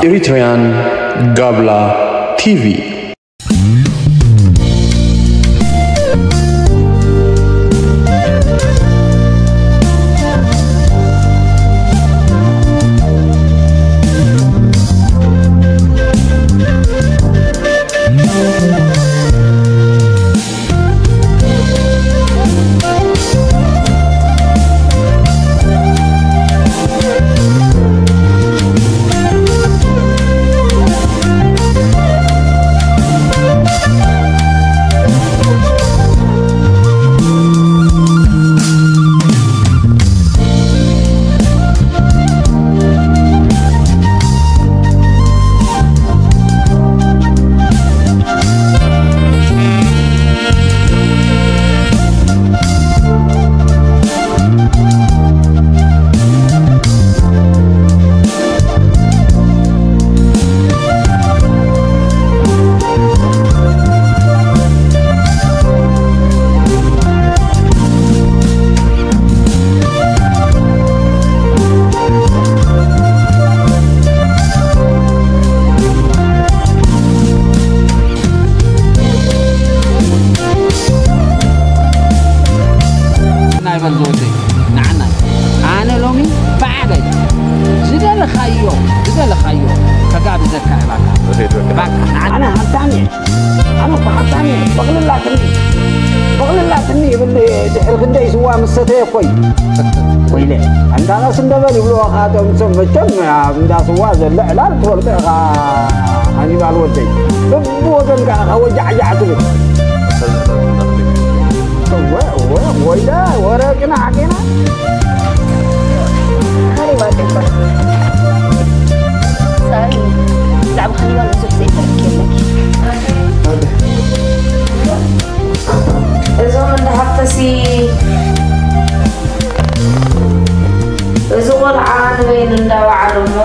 Eritrean Gabla T V. ናይ በል ዝወደይ፣ ንዓና። ኣነ ሎሚ ባዕለይ ዝደለኻዮ፣ ዝደለኻዮ ከጋብዘካ እባካ። እባካ፣ ንዓና። ኣነ ሃብታም እየ። ኣነ እኮ ሃብታም እየ። በቕሊ ኣላትኒ። በቕሊ ኣላትኒ ይብል ድሕሪ ክንደይ ስዋ ምስ ሰተየ እኮ እዩ። ወይለ፣ ኣንዳናስ እንደበል ይብልዎ ኻቶም ሰብ መቸም ኣብ እንዳ ስዋ ዘሎ ዕላል ትፈልጦ ኢኻ ሃኒባል ወደይ። በብወገንካ ኢኻ ወጃዕጃዕ ትብል። እወ፣ እወ፣ ወይለ፣ ወረ ቅናዕ፣ ቅናዕ። ሃኒባል ይባላል። ሳሪ፣ ብዛዕባ ሃኒባል ብዙሕ ዘይተረድኪ የለኪ። እዞም እንዳ ሃብተሲ፣ እዚ ቆልዓ ንበይኑ እንዳወዓሉ እሞ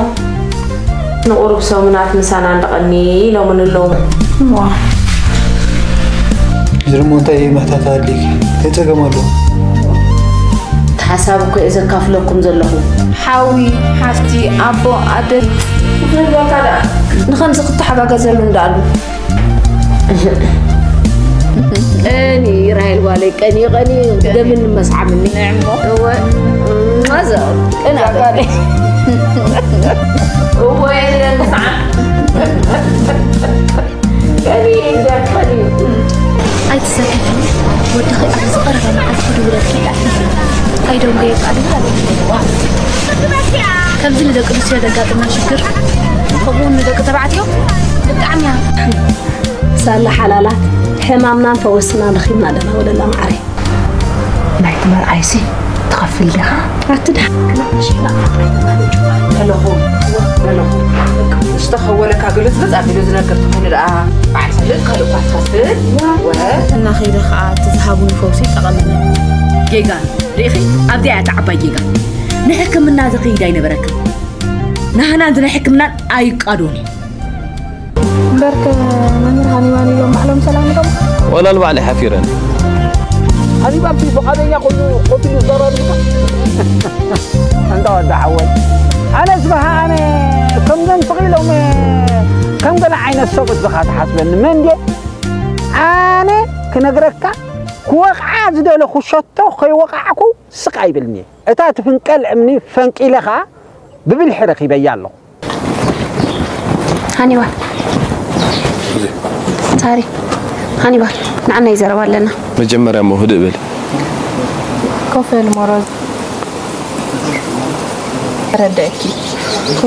ንቁሩብ ሰሙናት ምሳና እንዳ ቀኒ ኢሎምን ኣለዉ። እሞ እንታይ ምሕታት ኣድሊኪ? እንታይ ጸገም ኣለዎ? እቲ ሓሳብ እኮ እየ ዘካፍለኩም ዘለኹ። ሓዊ፣ ሓፍቲ፣ ኣቦ፣ ኣደ፣ ንኽህልወካ ደኣ። ንኸምዚ ክትተሓጋገዘሉ እንዳኣሉ። ቀኒ ራሄል ጓለይ፣ ቀኒ፣ ቀኒ፣ ደምን መስዓምኒ። እወ። እማ ዘ-፣ ቅና በል። እወ፣ የለን፣ ሰዓት። ቀኒ፣ ቀኒ። ኣይትሰከፊ፣ ወድኺ ኣብ ዝቐረበ መዓልቲ ክድውለልኪ ይኣክል። ኣይደንጎየካ ድዩ? ከምዚ ንደቂ ኣንስትዮ ዘጋጥመን ሽግር፣ ከምኡውን ንደቂ ተባዕትዮ ብጣዕሚ እያ። ሳላ ሓላላት፣ ሕማምናን ፈወስናን ረኺብና ኣለና ወለላ መዓረይ። ናይቲ መርዓይሲ ትኸፍል ዲኻ? ኣቲ ደሓን ክላ ሽላ በለኹ፣ በለኹ። ዝተኸወለካ ግልጽልጽ ኣቢሉ ዝነግር ተኾይኑ ደኣ፣ በዓል ሳልጥ ካልእ እኳ ትኸፍል። ወ- እናኸይደ ኸኣ እቲ ዝሃቡኒ ፈውሲ ጠቐመኒ። ጌጋ ርኢኺ? ኣብዚኣ እያ እታ ዓባይ ጌጋ። ንሕክምና ዝኸይድ ኣይነበረክን። ናህና እዚ ናይ ሕክምናን ኣይቃዶን እዩ። እምበርከ መምህር ሃኒባል ኢሎም ባዕሎም ሰላም ኢሎም። ዋላ ንባዕለይ ሓፊረን። ሃኒባል እቲ ፍቓደኛ ኮይኑ ኮፍ ኢሉ ዝዛረብ ኣሎ። ኣንታ ወዲ ሓወይ፣ ኣነስ ብሃ ኣነ ከምዘን ስቕ ኢሎም ከም ገለ ዓይነት ሰብኡት ዝኻ ትሓስበኒ። መን ድየ ኣነ ክነግረካ፣ ክወቕዓ ዝደለኹ ሸቶ ከይወቓዕኩ ስቕ ኣይብልኒ። እታ ትፍንቀል እምኒ ፈንቂለ ኸኣ ብብልሒ ረኺበያ ኣለኹ። ሃኒባል። ሳሪ። ሃኒባል፣ ንዓና ይዘረባ ኣለና። መጀመርያ እሞ ህድእ በሊ። ኮፍ በል ሞሮዝ። ረዳእኪ።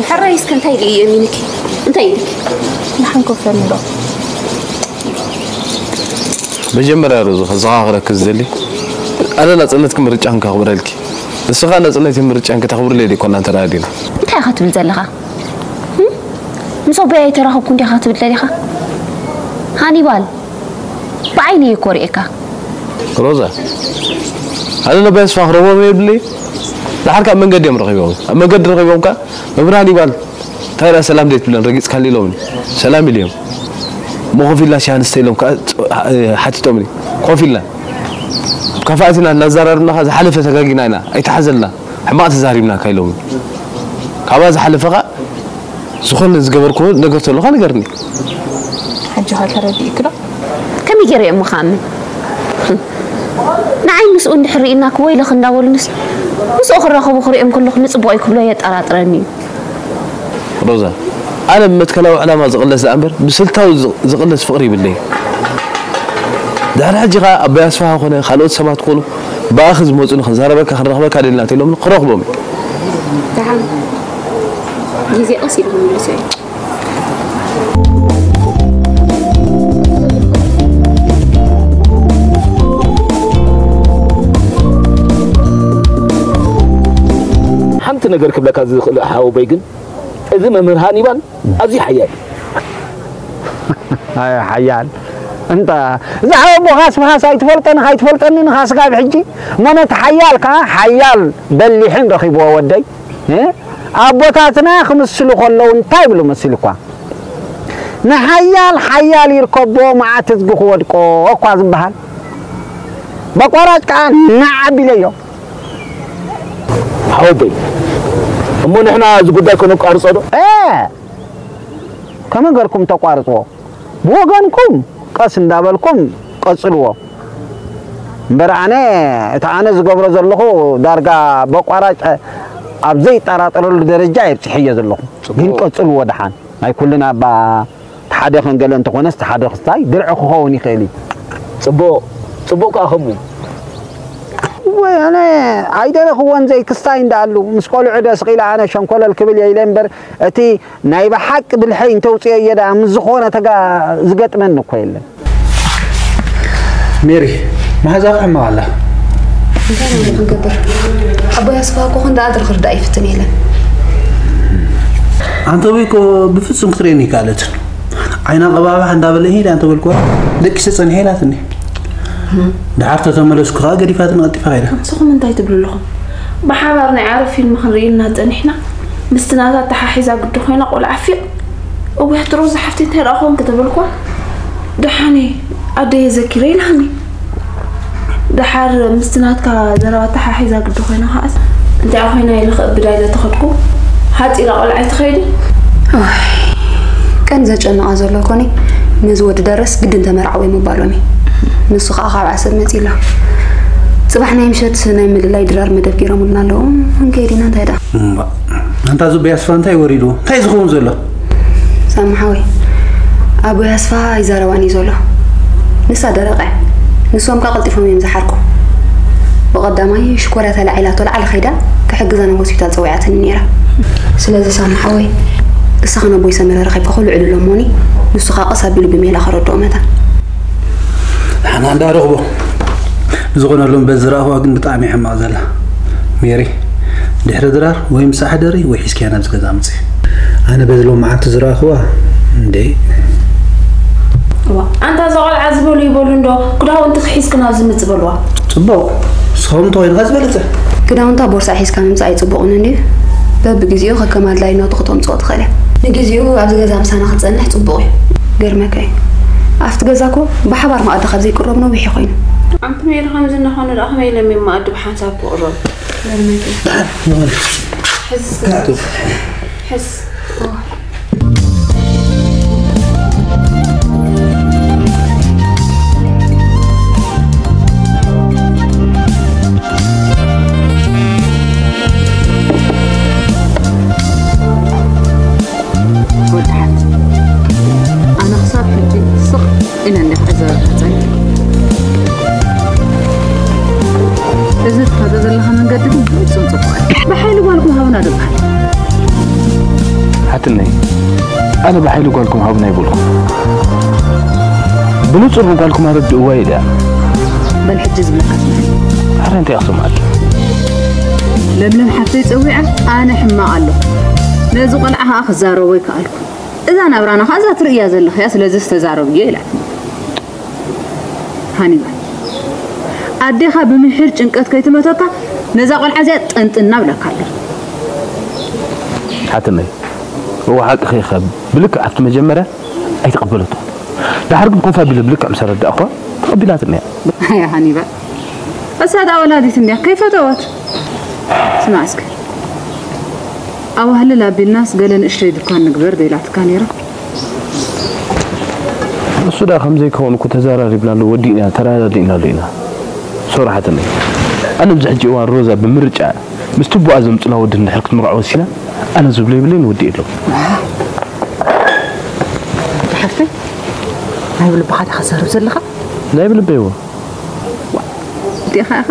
ሕራይ እስከ እንታይ ኢሉ እዩ የሚንኪ? እንታይ ኢልኪ? ንሓን ኮፍ በል እንዶ። መጀመርያ ሮዚ፣ ከዘኻኽረኪ ዝደሊ፣ ኣነ ናጽነትኪ ምርጫን ከኽብረልኪ። ንስኻ ናጽነተይ ምርጫን ከተኽብርለይ ደይኮና እንተ ደኣ ደሊና። እንታይ ኢኻ ትብል ዘለኻ? ህም? ምስ ኣቦይ ኣይተራኸብኩን ዲኻ ትብል ደሊኻ? ሃኒባል፣ ብዓይነይ እኮ ርእየካ። ሮዛ፣ ኣነ ነባይ ኣስፋ ክረኽቦም የብለይ። ደሓር ከኣ ኣብ መንገዲ እዮም ረኺቦም። ኣብ መንገዲ ረኺቦም ከኣ፣ መምህር ሃኒባል፣ እንታይ ደኣ ሰላም ዘይትብለን ረጊጽካኒ ኢሎምኒ። ሰላም ኢለዮም። እሞ ኮፍ ኢልና ሻሂ ንስተ ኢሎም ከኣ፣ ሓቲቶምኒ። ኮፍ ኢልና። ኣብ ተፋእትና እናዛራርብናኻ ዝሓለፈ ተጋጊና ኢና ኣይትሓዘልና። ሕማቕ ተዛሪብናካ ኢሎም። ካብኣ ዝሓለፈ ኸኣ ዝኾነ ዝገበርክዎ ነገር ተሎኻ ንገርኒ። ሕጂ ኸ ተረዲእኪ ዶ? ከመይ ገይረ እየ እሞ ክኣምን? ንዓይ ምስኡ እንድሕር ርኢናኪ ወይለኺ እንዳበሉንስ ምስኡ ክራኸቡ ክሪኦም ከለኹ ንጽቡቕ እዩ ክብሎ የጠራጥረኒ እዩ። ሮዛ፣ ኣነ ብመትከላዊ ዕላማ ዝቕለስ ደኣ እምበር ብስልታዊ ዝቕለስ ፍቕሪ ይብለይ። ድሕሪ ሕጂ ኸኣ ኣቦይ ኣስፍሃ ኾነ ካልኦት ሰባት ክኾኑ ብኣኺ ዝመጹኒ ክንዛረበካ ክንረኽበካ ደሊና ተኢሎምኒ ክረኽቦም እየ። ደሓን ግዜ ቀስ ኢሉ ክምልሶ እዩ። ሓንቲ ነገር ክብለካ ዝኽእል ሓወቦይ ግን እዚ መምህር ሃኒባል ኣዝዩ ሓያል እዩ። ኣይ ሓያል እንታ ዝሓወቦኻ ስብሃስ ኣይትፈልጠን ኣይትፈልጠኒ ንኻ ስጋብ ሕጂ እሞ ነቲ ሓያል ከኣ ሓያል በሊሕን ረኺብዎ ወደይ ኣቦታትና ክምስሉ ከለዉ እንታይ ይብሉ መሲልኳ ንሓያል ሓያል ይርከቦ መዓት እዝጊ ክወድቆ እኳ ዝበሃል በቋራጭ ከኣ ናዕ ኣቢለዮ ሓወቦይ እሞ ንሕና እዚ ጉዳይ ከነቋርጾ ዶ? ከመይ ገርኩም ተቋርጽዎ ብወገንኩም ቀስ እንዳበልኩም ቀጽልዎ እምበር ኣነ እቲ ኣነ ዝገብሮ ዘለኹ ዳርጋ በቋራጭ ኣብ ዘይጠራጠረሉ ደረጃ እየ ኣብፅሐዮ ዘለኹ ግን ቀጽልዎ ደሓን ናይ ኩልና እባ ሓደ ከንገለ እንተኾነስ እቲ ሓደ ክስታይ ድርዒ ክኸውን ይኽእል እዩ ፅቡቕ ፅቡቕ ከዓ ከምኡ ወይ ኣነ ኣይደረኽዎን ዘይክስታይ እንዳኣሉ ምስ ቆልዑ ደስ ቂለ ኣነ ሸንኮለል ክብል የኢለ እምበር እቲ ናይ ብሓቂ ብልሐይ እንተውፅኦ እየ ደኣ ምስ ዝኾነ ተጋ ዝገጥመኒ እኮ የለን ሜሪ መሓዛኺ ሕማቕ ኣላ እንታይ ነው ክንገብር ኣቦይ ኣስፋ እኮ ክንዳ ኣድርኽ ርዳ ይፍትን የለን ኣንተ ወይ እኮ ብፍጹም ክትርእየኒ ይከኣለትን ዓይና ቀባባሕ እንዳበለ ሄዳ እንተበልኩዋ ደቂሰ ጸኒሐ ኢላትኒ ድሓር ተተመለስኩ ከዓ ገዲፋትኒ ቀልጢፋ ከይዳ ንስኹም እንታይ ትብሉ ኣለኹም ብሓባር ናይ ዓረብ ፊልም ክንርኢ ኢልና ጸኒሕና ምስቲ ናታ ኣተሓሒዛ ግዲ ኮይና ቆልዓ ፊቕ እወ ትሮዛ ሓፍተይ እንታይ ደኣ ኮንኪ ተበልኳ ደሓን እየ ኣደየ ዘኪረ ኢላኒ ደሓር ምስቲ ናትካ ዘረባ ኣተሓሒዛ ግዲ ኮይና ከዓስ እንታይ ኮይና ኢለ ክእብዳ ኢለ ተኸድኩ ሓፂራ ቆልዓ ኣይትኸይድን ቀን ዘጨንቓ ዘሎ ኮኒ ነዚ ወዲ ደረስ ግድን ተመርዓወይ ምባሎም እዩ ንሱ ከዓ ካብ ዓሰብ መፂላ ፅባሕ ናይ ምሸት ናይ ምልላይ ድራር መደብ ገይሮምልና ኣለዉ ክንከይድ ኢና እንታይ ደኣ እምባእ ኣንታ እዚ ኣቦይ ኣስፋ እንታይ ወሪድዎ እንታይ ዝኸውን ዘሎ ሳሚ ሓወይ ኣቦይ ኣስፋ ኣይዛረባን እዩ ዘሎ ንሳ ደረቕ እያ ንሶም ከ ቀልጢፎም እዮም ዝሓርቁ ብቐዳማይ ሽኮርያ ተላዒላቶ ላዕሊ ከይዳ ክሕግዛ ናብ ሆስፒታል ጸዊዓትኒ ነይራ ስለዚ ሳሚ ሓወይ ንስኻ ነቦይ ሰመረ ረኺብካ ከልዕልሎ እሞኒ ንሱ ከኣ ቀስ ኣቢሉ ብሜላ ከረድኦ መታን ሓና እንዳረኽቦ ብዝኾነሎም በዚ ዝረኣኽዋ ግን ብጣዕሚ ሕማቕ ዘላ ሜሪ ድሕሪ ድራር ወይ ምሳሕ ደሪ ወይ ሒዝክያ ናብዚ ገዛ ምፂ ኣነ በዚ ሎም መዓልቲ ዝረኣኽዋ እንዴ ኣንታ እዛ ቆልዓ ዝበሉ ይበሉ እንዶ ክዳውንቲ ክሒዝክን ኣብዚ ምፂ በልዋ ፅቡቕ ንስኹም እንተኮይኑ ከ ዝበለፀ ክዳውንታ ቦርሳ ሒዝካ ምምፃእ ኣይፅቡቕን እንድዩ በብግዜኡ ከከም ኣድላይነቱ ክተምፅኦ ትኽእል እያ ንግዜኡ ኣብዚ ገዛ ምሳና ክትፀንሕ ፅቡቕ እዩ ገርመካ እዩ ኣብቲ ገዛ ኮ ብሓባር መኣዲ ካብ ዘይቅረቡ ነዊሕ እዩ ኮይኑ ኣንቲ ሜሪ ከምዚ እናኾነ ደኣ ከመይ ኢሎም እዮም መኣዲ ብሓንሳብ ክቕረቡ ወድሓት ኣነ ክሳብ ሕጂ ስቕ ኢለ እንዲያ ክዕዘበካ ጸኒሐ። እዚ ትኸዶ ዘለኻ መንገዲ ግን ፍጹም ጽቡቕ ኣይኮነን። ብሓይሊ ጓልኩም ሃቡና ዶ በሃል? ሓትነይ፣ ኣነ ብሓይሊ ጓልኩም ሃቡና ኣይበልኩን። ብንጹር ንጓልኩም ኣረድእዋ ኢለ እያ። በል ሕጂ ዝብለካ ስምዓኒ። ሕራይ እንታይ ክሰምዓኪ? ለምለም ሓፍተይ ጸዊዓ ኣነ ሕማቕ ኣለኹ። ነዚ ቆልዓ ከኣ ክዛረቦ ኣይከኣልኩን። እዛ ናብራና ከኣ እዛ ትርእያ ዘለኽያ ስለዝስ ተዛረብዮ ኢላትኒ። ሃኒባል ኣዴኻ ብምሒር ጭንቀት ከይትመተካ ነዛ ቆልዓ እዚኣ ጠንጥና እብለካ ኣለኹ። ሓትነይ እወ ሓቅኺ ኢኺ ብልክዕ ኣብቲ መጀመርያ ኣይተቐበለቶ ድሓር ግን ኮፍ ኣቢለ ብልክዕ ምስ ኣረዳእኽዋ ተቐቢላትኒ እያ። ኣያ ሃኒባል እሳ ደኣ ወላዲት እንድያ፣ ከይፈተወት። ስማዕ እስከ፣ ኣዋህልል ኣቢልናስ ገለ ንእሽተይ ድኳን ንግበር ደይላትካ ነይራ። እሱ ደኣ ከም ዘይከውን እኮ ተዘራሪብናሉ፣ ወዲእና፣ ተረዳዲእናሉ ኢና። ሶርሓተለይ። ኣነ ኣብዚ ሕጂ እዋን ሮዛ ብምርጫ ምስ ትቡኣ ዘምጽላ ወዲ እንድሕር ክትምርዖ ወሲና፣ ኣነ ዝብሎ የብለይን፣ ወዲእ ኣሎ። ሓፍተይ፣ ናይ ብልብኻ ዲኻ ትዛረብ ዘለኻ? ናይ ብልበይ እዎ። ወዲእኻ ኢኻ?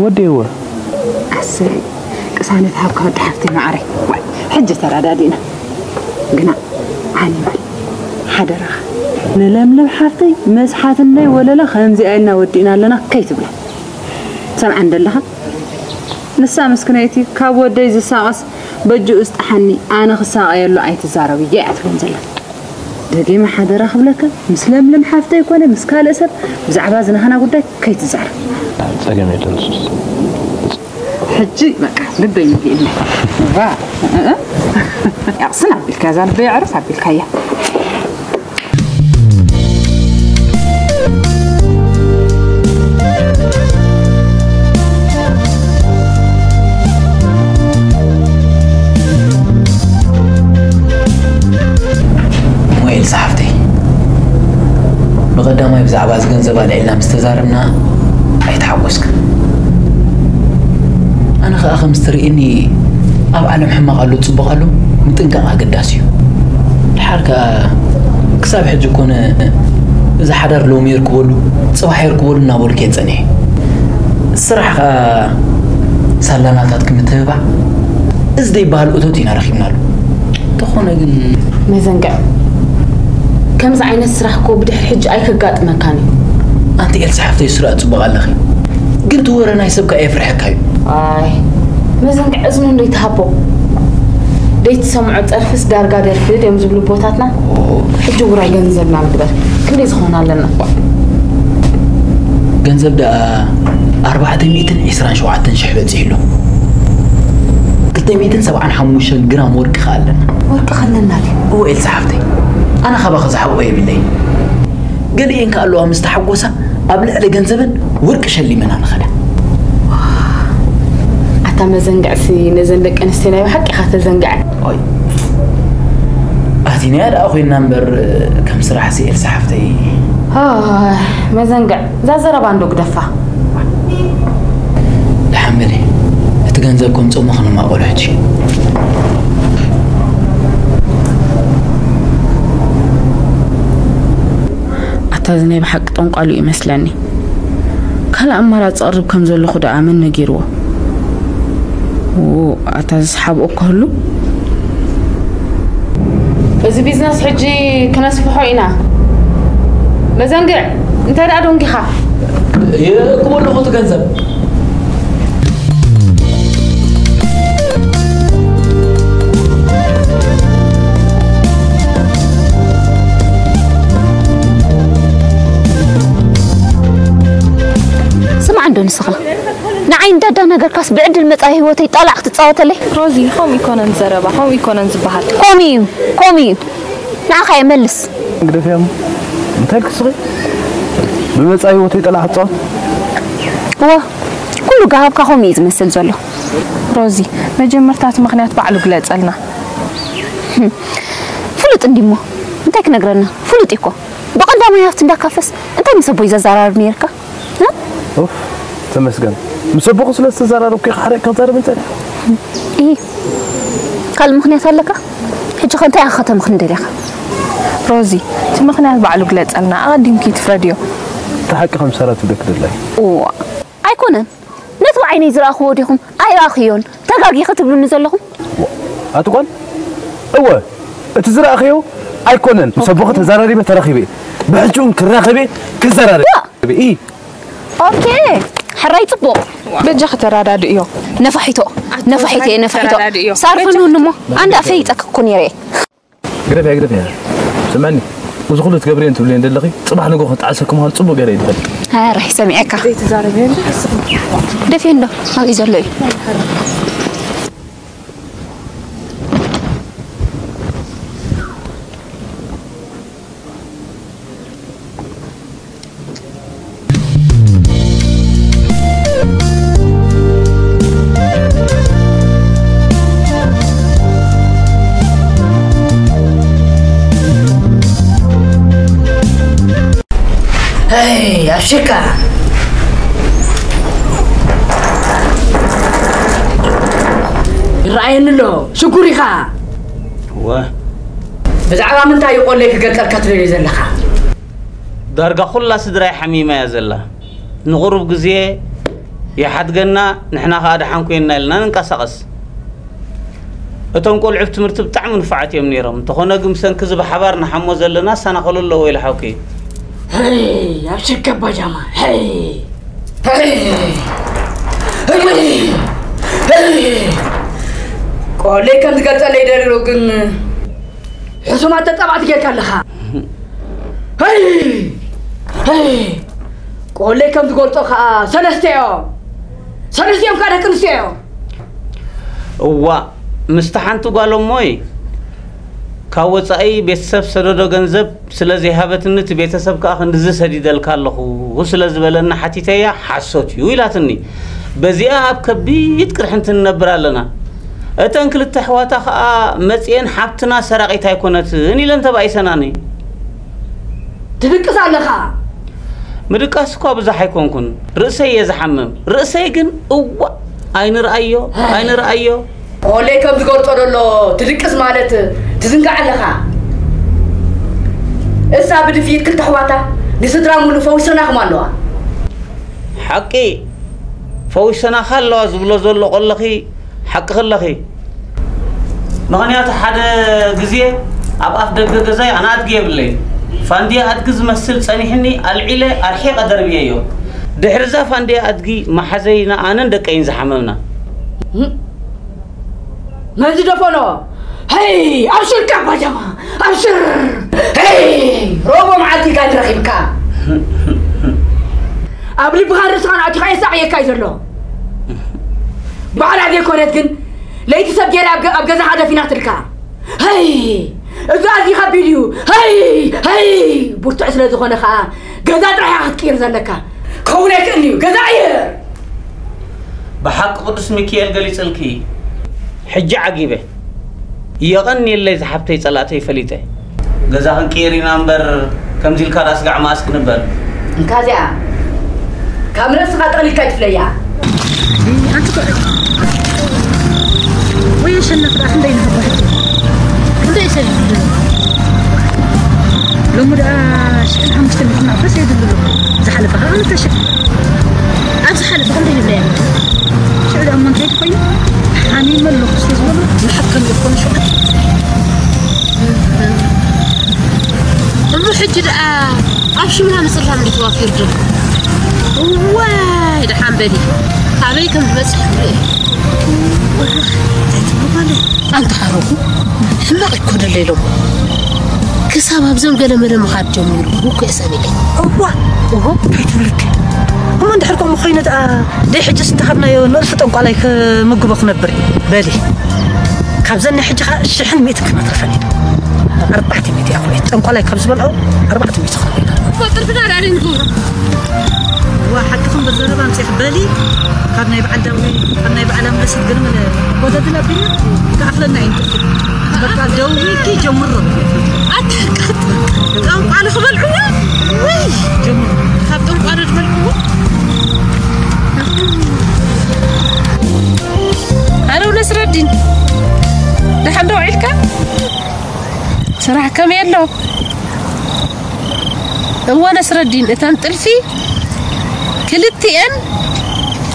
ወዲእዎ። ኣሰይ፣ ቅሳነት ሃብካ ወዲ ሓፍተይ መዓረይ። ዋይ፣ ሕጂ ተረዳዲእና። ግና ዓኒ በል፣ ሓደራኻ፣ ንለምለም ሓፍተይ መስሓት እንዳይ ወለላ ከምዚኣ ኢልና ወዲእና ኣለና ከይትብላ። ትሰምዓኒ ደለኻ? ንሳ ምስክነይቲ ካብ ወደይ ዝሳቐስ በጅኡ ስጥሓኒ፣ ኣነ ክሳቐየሉ ኣይትዛረብዮ እያ ትብለን ዘላ። ደጊመ ሓደራ ክብለካ፣ ምስ ለምለም ሓፍተይ ኮነ ምስ ካልእ ሰብ ብዛዕባ እዚ ናህና ጉዳይ ከይትዛረብ። ጸገም የለን ንሱስ። ሕጂ በቃ ልበይ መሊእኒ። ዋ፣ እ፣ እ። ያቕስን ኣቢልካ፣ እዛ ልበይ ኣዕርፍ ኣቢልካያ። ሞኤል ዝሓፍተይ፣ ብቐዳማይ ብዛዕባ እዚ ገንዘብ ኣልዒልና ምስ ተዛረብና ኣይተሓጎስክን። ኣነ ኸኣ ከም ዝትርእየኒ ኣብ ዓለም ሕማቕ ኣሎ ጽቡቕ ኣሎ ምጥንቃቕ ኣገዳሲ እዩ። ድሓር ከኣ ክሳብ ሕጂ ኮነ እዚ ሓዳር ሎሚ የርክበሉ ጽባሕ የርክበሉ እናበልኩ እየ ጸኒሐ። ስራሕ ኸኣ ሳላናታት ክምትብባዕ እዚ ደይበሃል እቶት ኢና ረኺብናሉ። እንተኾነ ግን መዘንግዕ፣ ከምዚ ዓይነት ስራሕ እኮ ብድሕሪ ሕጂ ኣይከጋጥመካን እዩ። ኣንቲ ኤልሳ ሓፍተይ ስራሕ ጽቡቕ ኣለኺ፣ ግን እቲ ወረ ናይ ሰብ ከኣ የፍርሐካ እዩ። ኣይ መዘንግዕ እዝኑ እንዶ ይትሃቦ። ደይትሰምዖ ጸርፍስ ዳርጋ ደርፊ ድዮም ዝብሉ ኣቦታትና። ሕጂ ውራይ ገንዘብና ንግበር። ክንደይ ዝኾን ኣለና? ገንዘብ ደኣ ኣርባዕተ ሚእትን ዕስራን ሸውዓተን ሽሕ በጺሑ ኣሎ። ክልተ ሚእትን ሰብዓን ሓሙሽተን ግራም ወርቂ ከኣ ኣለና። ወርቂ ከለና ድዩ? እወ ኤልሳ ሓፍተይ፣ ኣነ ካባኺ ዝሓብኦ የብለይን። ገሊኤን ከኣ ኣለዋ ምስ ተሓጎሳ ኣብ ልዕሊ ገንዘበን ወርቂ ሸሊመና ንኸዳ። ኣታ መዘንግዕሲ ነዘን ደቂ ኣንስትዮ ናይ ብሓቂ ኢኻ ተዘንግዐን። ኦይ፣ ኣቲናያ ደኣ ኮይና እምበር ከም ስራሕሲ ኤልሳ ሓፍተይ። ኣይ፣ መዘንግዕ፣ እዛ ዘረባ እንዶ ግደፋ። ደሓን በሊ፣ እቲ ገንዘብ ከምጽእ እሞ ክንማቐሎ ሕጂ። ኣታ እዚ ናይ ብሓቂ ጠንቋሉ እዩ መስለኒ። ካልእ ኣማራጺ ኣቕርብ ከም ዘለኹ ደኣ መን ነጊርዎ? ው፣ ኣታ ዝስሓብኦ ክህሉ? እዚ ቢዝነስ ሕጂ ክነስፍሖ ኢና። መዘንግዕ፣ እንታይ ደኣ ደንጊኻ? ይእክቦ ኣለኹ እቲ ገንዘብ። ስማዕ እንዶ ንስኻ ንዓይ እንዳዳ ነገርካስ ብዕድል መጻኢ ህይወተይ ጣላዕ ክትጻወተለይ? ሮዚ፣ ከምኡ ይኮነን ዘረባ፣ ከምኡ ይኮነን ዝበሃል። ከምኡ እዩ፣ ከምኡ እዩ። ንዓኻ እየ መልስ። ግደፍያም እንታይ ክስኺ ብመጻኢ ህይወተይ ጠላዕ ክትጻወት? እወ፣ ኩሉ ጋሃብካ ከምኡ እዩ ዝመስል ዘሎ። ሮዚ፣ መጀመርታ እቲ ምኽንያት ባዕሉ ግለጸልና። ፍሉጥ እንዲሞ እንታይ ክነግረና? ፍሉጥ እኮ ብቐዳማይ ሃፍቲ እንዳካፈስ እንታይ ምስ ኣቦይ ዘዘራርብ ነይርካ? እ? ኡፍ፣ ተመስገን። ምስ ኣቦኹ ስለ ዝተዘራረብኩ ኢኻ ሓሪቕካ ትዛረብ እንተ። ኢ ካልእ ምኽንያት ኣለካ? ሕጂ ከ እንታይ ኢኻ ከተምኽን ደሊኻ? ሮዚ፣ እቲ ምኽንያት ባዕሉ ግለጸልና፣ ኣቐዲምኪ ትፍረድዮ። እቲ ሓቂ ከም ሰራ ትብለኪ ደላይ። እዋ፣ ኣይኮነን። ነቲ ብዓይነይ ዝረኣኽዎ ዲኹም ኣይረኣኽዮን ተጋጊ ክትብሉኒ ዘለኹም? ኣቲ ጓል፣ እወ፣ እቲ ዝረኣኽዮ ኣይኮነን። ምስ ኣቦኹ ተዛራሪበ ተራኺበ። ብሕጂ እውን ክራኸበ ክዘራረብ። ኢ ኦኬ፣ ሕራይ ጽቡቕ። በጃኺ ተራዳድእዮ። ነፋሒቶ፣ ነፋሒቶ እየ፣ ነፋሒቶ። ተራዳድእዮ። ሳርፍኑኒ እሞ፣ ኣንዳ ፈይጠክ እኮ ነይረ እየ። ግደፍያ፣ ግደፍያ። ስምዕኒ፣ እዚ ኩሉ ትገብርየን ትብልየን ዘለኺ፣ ጽባሕ ንግሆ ክትዓሰኪ ምዃኑ ጽቡቕ ገይረ እየ ዝፈልጥ። ኣረ፣ ሰሚዐካ። ደፍየ እንዶ፣ ኣብኡ ዘሎ እዩ። ሽካ ይረኣየኒ ኣሎ። ሽጉር ኢኻ። እወ። ብዛዕባ ምንታይ እዩ ቆለይ ክገልጸልካ ትደልዮ ዘለኻ? ዳርጋ ኩላ ስድራይ ሓሚማ እያ ዘላ። ንቑሩብ ግዜ ይሓድገና፣ ንሕና ኸኣ ደሓን ኮይንና ኢልና ንንቀሳቐስ። እቶም ቆልዑ ኣብ ትምህርቲ ብጣዕሚ ንፉዓት እዮም ነይሮም። እንተኾነ ግን ብሰንኪ እዚ ብሓባር ንሓሞ ዘለና እሳናኸሉ ኣለዎ ኢለ ሓውኪ። ሄይ፣ ኣብ ሽከባ ጃማ፣ ሄይ። ሄይ! ሄይ! ሄይ! ቆለይ ከም ዝገልጸለይ ደልዩ ግን ሕሱማት ተጻባእቲ ጌርካ ኣለኻ። ሄይ! ሄይ! ቆለይ ከም ዝገልጾ ከኣ ሰለስተ እዮም። ሰለስተ እዮም ከኣ ደቂ ኣንስትዮ እዮም። እዋ፣ ምስቲ ሓንቲ ጓል እሞይ ካብ ወጻኢ ቤተሰብ ሰደዶ ገንዘብ ስለ ዘይሃበትኒ እቲ ቤተሰብ ከኣ ክንድዚ ሰዲደልካ ኣለኹ ስለ ዝበለኒ ሓቲተያ ሓሶት እዩ ኢላትኒ። በዚኣ ኣብ ከቢድ ቅርሕንቲ ንነብር ኣለና። እተን ክልተ ኣሕዋታ ከኣ መጺኤን ሓብትና ሰራቒት ኣይኮነትን ኢለን ተባኢሰናኒ። ትድቅስ ኣለኻ። ምድቃስ እኳ ብዙሕ ኣይኮንኩን፣ ርእሰይ እየ ዝሓምም። ርእሰይ ግን እዋእ ኣይንርኣዮ ኣይንርኣዮ። ቆለይ ከም ዝገልጾ ዘሎ ትድቅስ ማለት ትዝንጋዕ ኣለኻ። እሳ ብድፍኢት ክልተ ኣሕዋታ ንስድራ ሙሉእ ፈዊሰናኹም ኣለዋ። ሓቂ ፈዊሰናኻ ኣለዋ ዝብሎ ዘሎ ቆለኺ ሓቂ ከለኺ። ምኽንያቱ ሓደ ግዜ ኣብ ኣፍ ደገ ገዛይ ኣነ ኣድጊ የብለይ። ፋንድያ ኣድጊ ዝመስል ጸኒሕኒ ኣልዒለ ኣርሒቐ ደርብየዮ። ድሕሪ እዛ ፋንድያ ኣድጊ መሓዘይና ኣነን ደቀይን ዝሓመምና። መን ዝደፈኖ? ሄይ! ኣብሽር ካብ ባጃማ! ኣብሽር! ሄይ! ሮቦ መዓልቲ ኢልካ ንረኺብካ። ኣብ ልብኻን ርእስኻን ኣቲኻ የሳቕየካ እዩ ዘሎ። ባዕላ ዘይኮነት ግን ለይቲ ሰብ ገይራ ኣብ ገ-፣ ኣብ ገዛኻ ደፊናትልካ። ሄይ! እዚ ኣዝዩ ከቢድ እዩ። ሄይ! ሄይ! ብርቱዕ ስለ ዝኾነ ኸኣ ገዛ ጥራሕ ኢኻ ክትቅይር ዘለካ። ክኸውን ኣይክእልን እዩ። ገዛ ቅይር! ብሓቂ ቅዱስ ሚካኤል ገሊጽልኪ። ሕጂ ዓጊበ። የቐንየለይ ዝሓብተይ ጸላእተይ ፈሊጠ። ገዛ ክንቅይር ኢና እምበር ከምዚ ኢልካ ዳኣ ስጋዕ መኣስ ክንበል። እንካ እዚኣ ካብ ርእስኻ ጠቕሊልካ ኣይትፍለያ። ኣንቲ ቆልዓ። ወይ ኣሸናፊ ደኣ ክንደይ ንኽብር? ክንደይ ሰብ ይብሉ? ሎሚ ደኣ ሽሕን ሓሙሽተ ሚእትን መዕፈስ የድሊ ኣሎ። ዝሓለፈ ኸዓ ክልተ ሽሕ። ኣብ ዝሓለፈ ክንደይ ይብለያ? ሽዑ ደኣ እሞ እንታይ ትኾይኑ? ሓሚመ ኣለኹ ስለ ዝበሉ ንሓከም ይኾኑ ሽዑ። እሞ ሕጂ ደኣ ኣብ ሽምና ምጽላም እንዲ ተዋፊሩ ዶ? እዋይ፣ ደሓን በሊ። ካበይ ከም ዝመጽእ ክርኢ። እንታይ ትብሉ ማለት? ኣንታ ሓረኹ፣ ሕማቕ እኮ ደለ ኢሎም። ክሳብ ኣብዞም ገለ መለ ምኻድ ጀሚሩ፣ እኮ የሰሚለይ። እዋ፣ እዎ፣ እንታይ ትብልኪ? እሞ እንድሕር ከምኡ ኾይኑ ደኣ፣ ደይ ሕጅስ እንተሃብናዮ ንእልፊ ጠንቋላይ ክምግቦ ክነብር እዩ። በሊ፣ ካብዘን ናይ ሕጂ ኸዓ ሽሕን ሚእትን ክነትርፈን ኢና። ኣርባዕተ ሚእቲ እያ ኾይት። ጠንቋላይ ካብ ዝበልዖ ኣርባዕተ ሚእቲ ክነብር ኢና። እኮ ጥርፍና ደኣ ንግብሮ። ዋ፣ ሓቂ ክንበር ዘረባ ኣምጺእኺ በሊ። ካብ ናይ በዓል ዳዊ፣ ካብ ናይ በዓል ኣምለሰት ገለ መለ ጎደድን ኣቢልና ክኣኽለና እዩ ንጥርፊ። በቃ ደዊልኪ ጀምሮ። ኣታ ሓቂ ክትብል። ጠንቋሊ ክበልዕዎ? ውይ፣ ጀምሮ። ካብ ጠንቋሊ ዝበልዕዎ? ኣለው ነስረዲን። ደሓን ዶ ውዒልካ? ስራሕ ከመይ ኣሎ? እወ ነስረዲን፣ እተን ጥልፊ ክልቲኤን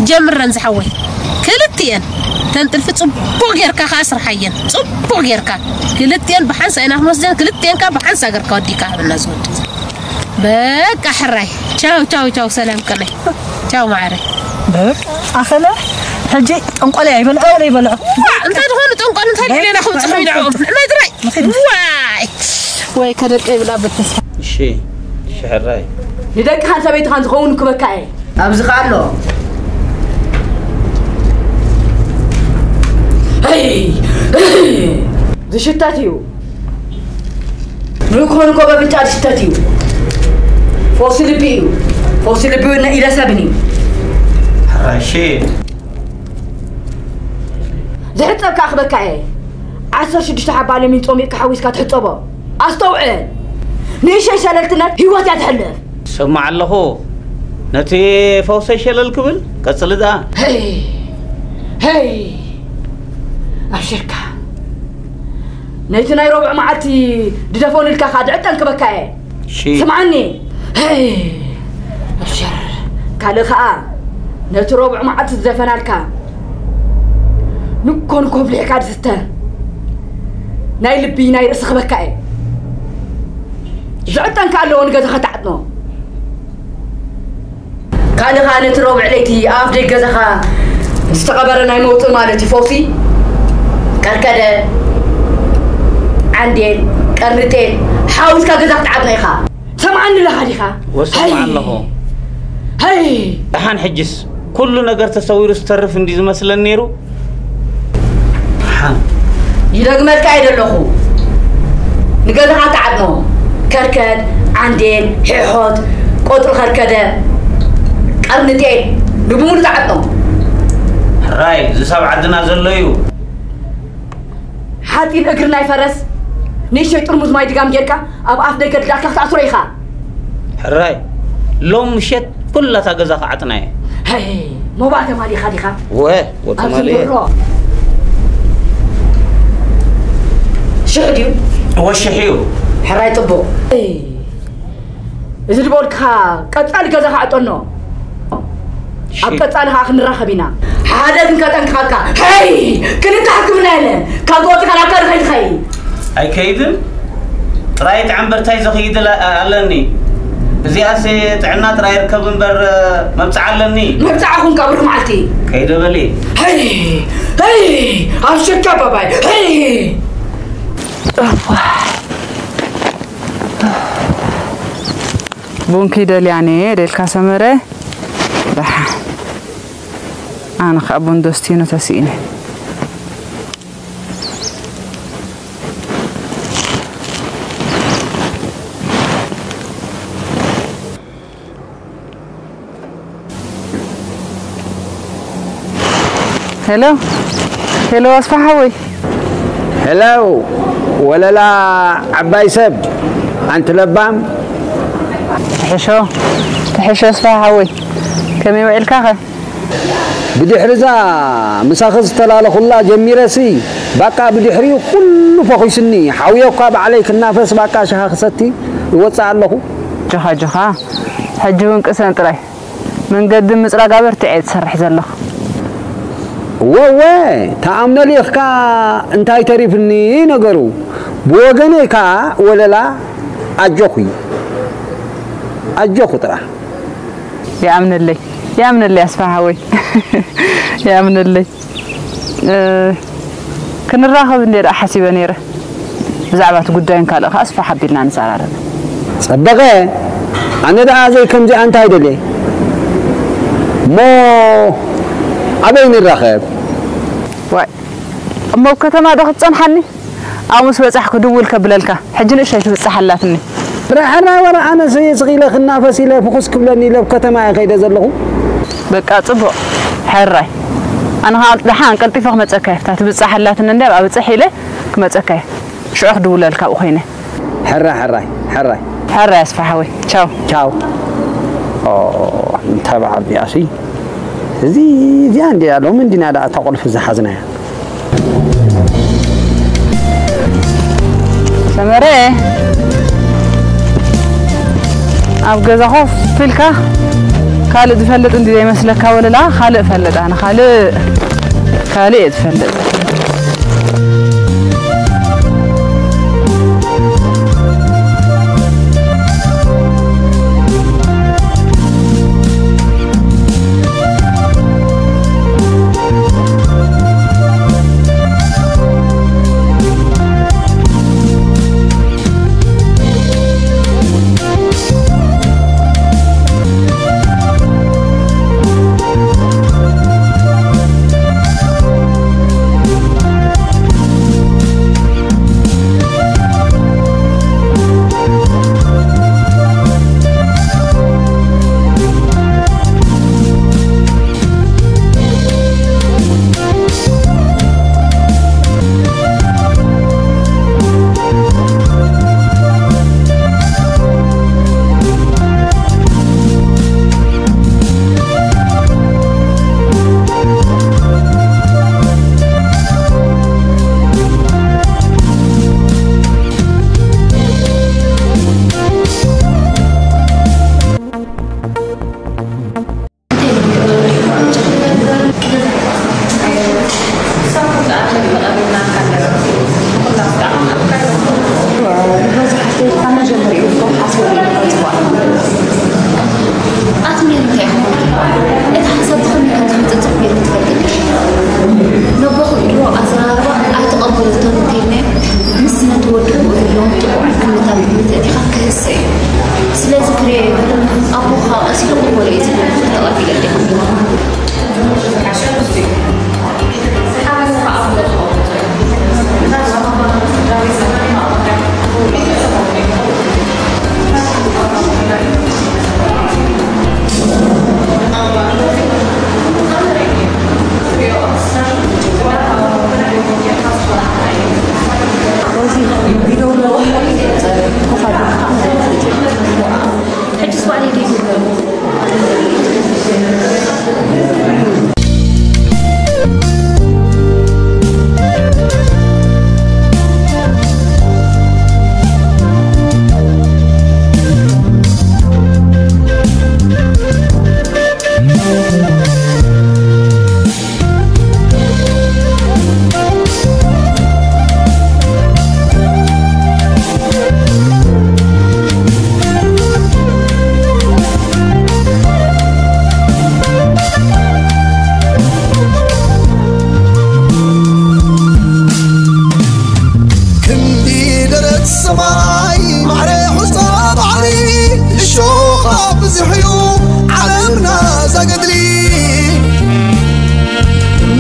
ጀምረን ዝሓወይ። ክልቲኤን። እተን ጥልፊ ጽቡቕ ጌርካ ከኣ ስርሓየን። ጽቡቕ ጌርካ። ክልቲኤን ብሓንሳ ኢና ክንወስደን፣ ክልቲኤን ከኣ ብሓንሳ ጌርካ ወዲእካ ሃበና ዝወዲ። በቃ ሕራይ። ቻው፣ ቻው፣ ቻው፣ ሰላም ቀነይ። ቻው ማዕረ። በቃ ኣኸለ፣ ሕጂ ጠንቋሊ ኣይበልዖ፣ ኣይበልዖ። ዋ፣ እንታይ ዝኾኑ ጠንቋሊ፣ እንታይ ልዕሌና ክውጽእ ኮይኖም? መድራይ። ዋይ! ወይ ከደቀ ይብላ በተስፋ። እሺ፣ እሺ፣ ሕራይ። ንደቅኻን ሰበይትኻን ዝኸውን ክበካ እየ። ኣብዚ ኸኣ ኣሎ። ሄይ! ዝሽተት እዩ። ንክኾን እኮ በፍንጫ ዝሽተት እዩ። ፈውሲ ልቢ እዩ። ፈውሲ ልቢ እውን ኢለ ሰብን እዩ። ሕራይ፣ እሺ። ዝሕጸብ ከኣ ክበካ እየ። ዓሰርተ ሽዱሽተ ሓባ ለሚን ጾሚቕካ ሓዊስካ ትሕጸቦ። ኣስተውዕል። ንእሽተይ ሸለልትነት ህይወት እያ ትሕልፍ። ሰማዕ ኣለኹ። ነቲ ፈውሰይ ሸለል ክብል ቀጽሊ ደኣ። ሄይ! ሄይ! ኣብሽርካ። ነቲ ናይ ረቡዕ መዓልቲ ድደፈኑ ኢልካ ከኣ ድዕጠን ክበካ እየ። እሺ። ስምዓኒ። ሄይ! ኣብሽር። ካልእ ከኣ ነቲ ረቡዕ መዓልቲ ዝደፈናልካ ንኮ ንኮ ብሊዕካ ዝስተ ናይ ልቢ ናይ ርእሲ ክበካ እየ። ዝዕጠን ከኣ ኣለዎ ንገዛኻ ትዓጥኖ። ካልእ ከኣ ነቲ ረቡዕ ለይቲ ኣብ ኣፍ ደገ ገዛኻ ዝተቐበረ ናይ መውጽኢ ማለት እዩ ፈውሲ፣ ከርከደ፣ ዓንዴል፣ ቀርኒ ጤል ሓዊስካ ገዛ ክትዓጥኖ ኢኻ። ሰምዓኒ ኣለኻ ዲኻ? ወሰምዓ ኣለኹ። ሃይ! ደሓን ሕጅስ ኩሉ ነገር ተሰዊሩ ዝተርፍ እንዲ ዝመስለን ነይሩ። ሓ- ይደግመልካ እየ ዘለኹ። ንገዛኻ ትዓጥኖ። ከርከድ፣ ዓንዴል፣ ሒሖት፣ ቆጽሊ ከርከደ፣ ቀርኒ ጤል፣ ንብሙሉ ትዓጥኖ። ሕራይ፣ እዚ ሰብ ዓድና ዘሎ እዩ። ሓፂን እግሪ ናይ ፈረስ፣ ንእሽተይ ጥርሙዝ ማይ ድጋም ጌርካ ኣብ ኣፍ ደገ ድላትካ ክትኣስሮ ኢኻ። ሕራይ፣ ሎም ምሸት ኩላታ ገዛ ክዓጥና እየ። ሄይ፣ ሞባእ ተማሊኻ ዲኻ? ወ፣ ወ፣ ኣብዚ ተማሊኤ። ንሮ። ሽሕ ድዩ? ወ፣ ሽሕ እዩ። ሕራይ፣ ጽቡቕ። ሄይ፣ እዚ ዝበልካ ቀጻሊ ገዛ ክዓጠኖ። ኣብ ቀጻሊ ከኣ ክንራኸብ ኢና። ሓደ ግን ከጠንቅቐካ፣ ሄይ፣ ክልተ ሕክምና የለን። ካብ ዝወጽካ ናብ ካልእ ከይትኸይድ። ኣይከይድን። ጥራይ ጥዕምበርታይ ዘኽይድ ኣለ-፣ ኣለኒ። እዚኣስ ጥዕና ጥራይ ይርከብ እምበር መብጽዓ ኣለኒ። መብጽዓ ኹን ካብ ሩሕ መዓልቲ። ከይደ በሊ። ሄይ፣ ሄይ፣ ኣብ ሽካ ባባይ፣ ሄይ። ቡንኪ ደልያኔ ደልካ ሰመረ። ደሓ። ኣነ ኸኣ ቡን ዶስቲኖ ተስኢነ። ሄሎ፣ ሄሎ፣ ኣስፋ ሓወይ። ሄሎ፣ ወለላ ዓባይ ሰብ፣ ኣንቲ ለባም። ትሕሾ፣ ትሕሾ፣ ኣስፋ ሓወይ። ከመይ ውዒልካኸ? ብድሕሪ እዛ ምሳኺ ዝተላለኹላ ጀሚረሲ፣ ባቃ ብድሕሪኡ ኩሉ ፈኺሱኒ። ሓውየ እኳ ባዕለይ ክናፈስ፣ ባቃ ሻሂ ክሰቲ እወጽእ ኣለኹ። ኣጆኻ፣ ኣጆኻ። ሕጂ እውን ቅሰን ጥራይ። መንገዲ ምጽራግ ኣበርቲዐ እየ ዝሰርሕ ዘለኹ። እወ፣ እወ፣ ተኣምነሊኽካ እንታይ ተሪፍኒ ነገሩ። ብወገነይ ከኣ ወለላ ኣጆኺ፣ ኣጆኺ ጥራሕ። ይኣምነለይ፣ ይኣምነለይ ኣስፋ ሓወይ። ይኣምነለይ። እ፣ ክንራኸብ እንዴ ደኣ ሓሲበ ነይረ። ብዛዕባ እቲ ጉዳይን ካልእ ከኣ ኣስፋሕ ኣቢልና ንዘራረብ። ጸበቐ፣ ኣነ ደኣ ዘይ ከምዚኣ እንታይ ደልየ? እሞ ኣበይ ንራኸብ? ዋይ፣ እሞ ኣብ ከተማ ዶ ክትጸንሓኒ? ኣብ ምስ በጻሕኩ ድውል ከብለልካ። ሕጂ ንእሽተይ ትብጻሕ ኣላትኒ። ራሕራ ወረ ኣነስ ስቕ ኢለ ክናፈስ ኢለ ፍኹስ ክብለኒ ኢለ ኣብ ከተማ እየ ከይደ ዘለኹ። በቃ ጽቡቕ። ሕራይ። ኣነ ኸኣ ደሓን ቀልጢፈ ክመጸካ እየ። እታ ትብጻሕ ኣላትኒ እንድያ ኣብኣ ብጽሕ ኢለ ክመጸካ እየ። ሽዑ ክድውለልካ ኣብኡ ኮይነ። ሕራይ፣ ሕራይ፣ ሕራይ። ሕራይ ኣስፋ ሓወይ። ቻው። ቻው። ኦ፣ እንታ ብዓቢኣሲ። እዚ፣ እዚኣ እንድያ ሎሚ እንዲና ደኣ እታ ቁልፊ ዝሓዝናያ። ሰመረ፣ ኣብ ገዛ ኮፍ ኢልካ ካልእ ዝፈልጥ እንዲ ዘይመስለካ ወለላ፣ ካልእ እፈልጥ ኣነ፣ ካልእ፣ ካልእ እየ ዝፈልጥ።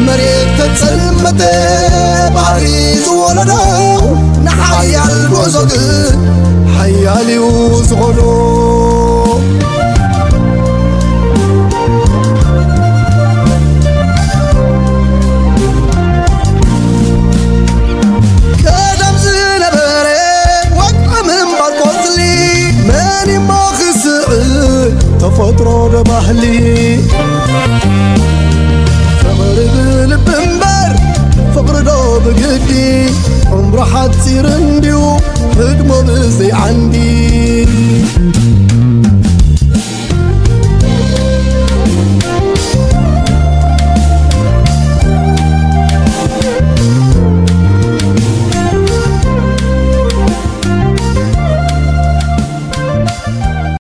መሬት ተጸልመተ ባሕሪ ዝወለዶ ንሓያል ጉዕዞ ግን ሓያል እዩ ዝኾኖ።